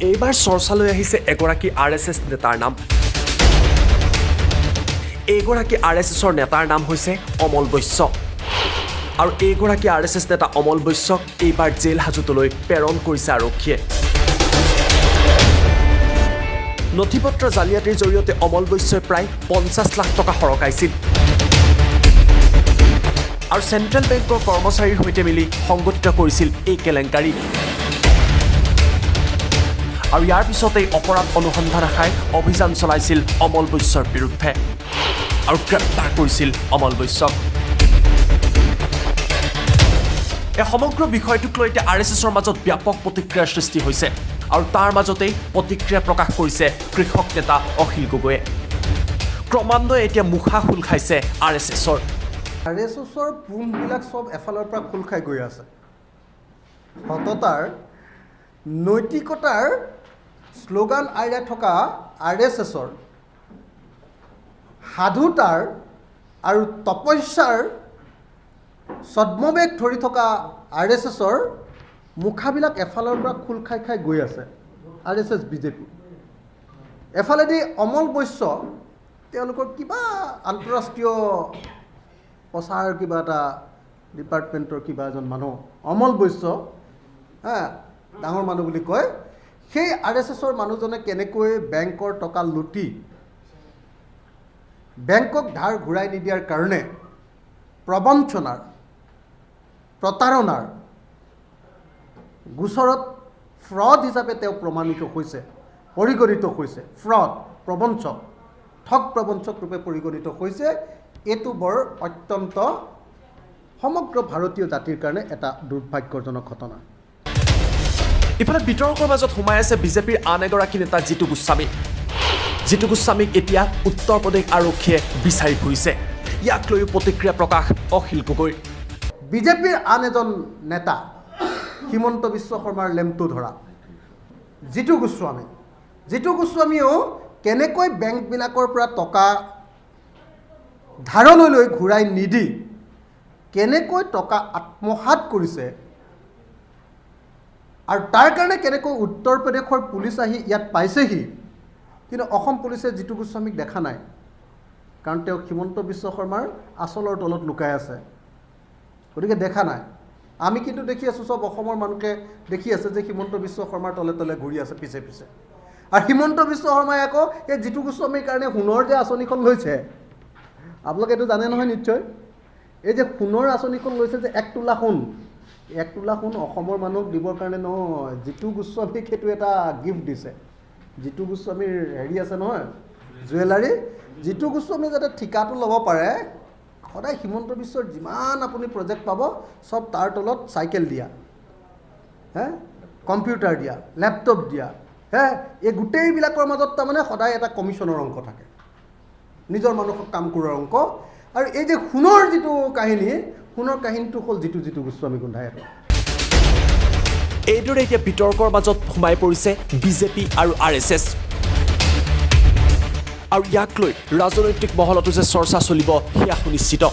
এইবাৰ চৰ্চালৈ আহিছে এগৰাকী আৰ এছ এছ নেতাৰ নাম। এইগৰাকী আৰ এছ এছৰ নেতাৰ নাম হৈছে অমল বৈশ্য। আৰু এইগৰাকী আৰ এছ এছ নেতা অমল বৈশ্যক এইবাৰ জেল হাজোতলৈ প্ৰেৰণ কৰিছে আৰক্ষীয়ে। নথি পত্ৰ জালিয়াতিৰ জৰিয়তে অমল বৈশ্যই প্ৰায় 50 লাখ টকা সৰকাইছিল আৰু চেণ্ট্ৰেল বেংকৰ কৰ্মচাৰীৰ সৈতে মিলি সংগঠিত কৰিছিল এই কেলেংকাৰী। আৰু ইয়াৰ পিছতেই অপৰাধ অনুসন্ধান শাখাই অভিযান চলাইছিল অমল বৈশ্যৰ বিৰুদ্ধে আৰু গ্ৰেপ্তাৰ কৰিছিল অমল বৈশ্যক। এই সমগ্ৰ বিষয়টোক লৈ এতিয়া আৰ এছ এছৰ মাজত ব্যাপক প্ৰতিক্ৰিয়াৰ সৃষ্টি হৈছে আৰু তাৰ মাজতেই প্ৰতিক্ৰিয়া প্ৰকাশ কৰিছে কৃষক নেতা অখিল গগৈয়ে। ক্ৰমান্বয়ে এতিয়া মুখা খোল খাইছে আৰ এছ এছৰ। আৰ এছ এছৰ পোনবিলাক চব এফালৰ পৰা খোল খাই গৈ আছে। সততাৰ, নৈতিকতাৰ শ্লোগান আইৰাই থকা আৰ এছ এছৰ সাধুতাৰ আৰু তপস্যাৰ ছদ্মবেশ ধৰি থকা আৰ এছ এছৰ মুখাবিলাক এফালৰ পৰা খোল খাই খাই গৈ আছে। আৰ এছ এছ বিজেপি এফালেদি অমল বৈশ্য তেওঁলোকৰ কিবা আন্তঃৰাষ্ট্ৰীয় প্ৰচাৰ কিবা এটা ডিপাৰ্টমেণ্টৰ কিবা এজন মানুহ অমল বৈশ্য, হা, ডাঙৰ মানুহ বুলি কয়, সেই আৰ এছ এছৰ মানুহজনে কেনেকৈ বেংকৰ টকা লুটি বেংকক ধাৰ ঘূৰাই নিদিয়াৰ কাৰণে প্ৰবঞ্চনাৰ, প্ৰতাৰণাৰ গোচৰত ফ্ৰড হিচাপে তেওঁ প্ৰমাণিত হৈছে, পৰিগণিত হৈছে, ফ্ৰড, প্ৰবঞ্চক, ঠগ প্ৰবঞ্চক ৰূপে পৰিগণিত হৈছে। এইটো বৰ অত্যন্ত সমগ্ৰ ভাৰতীয় জাতিৰ কাৰণে এটা দুৰ্ভাগ্যজনক ঘটনা। ইফালে বিতৰ্কৰ মাজত সোমাই আছে বিজেপিৰ আন এগৰাকী নেতা জিতু গোস্বামী। জিতু গোস্বামীক এতিয়া উত্তৰ প্ৰদেশ আৰক্ষীয়ে বিচাৰি ফুৰিছে। ইয়াক লৈও প্ৰতিক্ৰিয়া প্ৰকাশ অখিল গগৈৰ। বিজেপিৰ আন এজন নেতা হিমন্ত বিশ্ব শৰ্মাৰ লেমটো ধৰা জিতু গোস্বামী, জিতু গোস্বামীয়েও কেনেকৈ বেংকবিলাকৰ পৰা টকা ধাৰলৈ লৈ ঘূৰাই নিদি কেনেকৈ টকা আত্মসাৎ কৰিছে আৰু তাৰ কাৰণে কেনেকৈ উত্তৰ প্ৰদেশৰ পুলিচ আহি ইয়াত পাইছেহি, কিন্তু অসম পুলিচে জিতু গোস্বামীক দেখা নাই, কাৰণ তেওঁ হিমন্ত বিশ্ব শৰ্মাৰ আঁচলৰ তলত লুকাই আছে, গতিকে দেখা নাই। আমি কিন্তু দেখি আছোঁ, চব অসমৰ মানুহে দেখি আছে যে হিমন্ত বিশ্ব শৰ্মাৰ তলে তলে ঘূৰি আছে, পিছে পিছে। আৰু হিমন্ত বিশ্ব শৰ্মাই আকৌ এই জিতু গোস্বামীৰ কাৰণে সোণৰ যে আঁচনিখন লৈছে, আপোনালোকে এইটো জানে নহয় নিশ্চয়, এই যে সোণৰ আঁচনিখন লৈছে যে 1 তোলা সোণ, 1 তোলা সোণ অসমৰ মানুহক দিবৰ কাৰণে নহয়, জিতু গোস্বামীক সেইটো এটা গিফ্ট দিছে। জিতু গোস্বামীৰ হেৰি আছে নহয়, জুৱেলাৰী, জিতু গোস্বামীয়ে যাতে ঠিকাটো ল'ব পাৰে, সদায় হিমন্ত বিশ্বৰ যিমান আপুনি প্ৰজেক্ট পাব চব তাৰ তলত চাইকেল দিয়া, হে, কম্পিউটাৰ দিয়া, লেপটপ দিয়া, হে, এই গোটেইবিলাকৰ মাজত তাৰমানে সদায় এটা কমিশ্যনৰ অংক থাকে, নিজৰ মানুহক কাম কৰোৱাৰ অংক। আৰু এই যে সোণৰ যিটো কাহিনী, সোণৰ কাহিনীটো হ'ল জিতু জিতু গোস্বামী গোন্ধাই। আৰু এইদৰে এতিয়া বিতৰ্কৰ মাজত সোমাই পৰিছে বিজেপি আৰু আৰ এছ এছ। আৰু ইয়াক লৈ ৰাজনৈতিক মহলতো যে চৰ্চা চলিব সেয়া সুনিশ্চিত।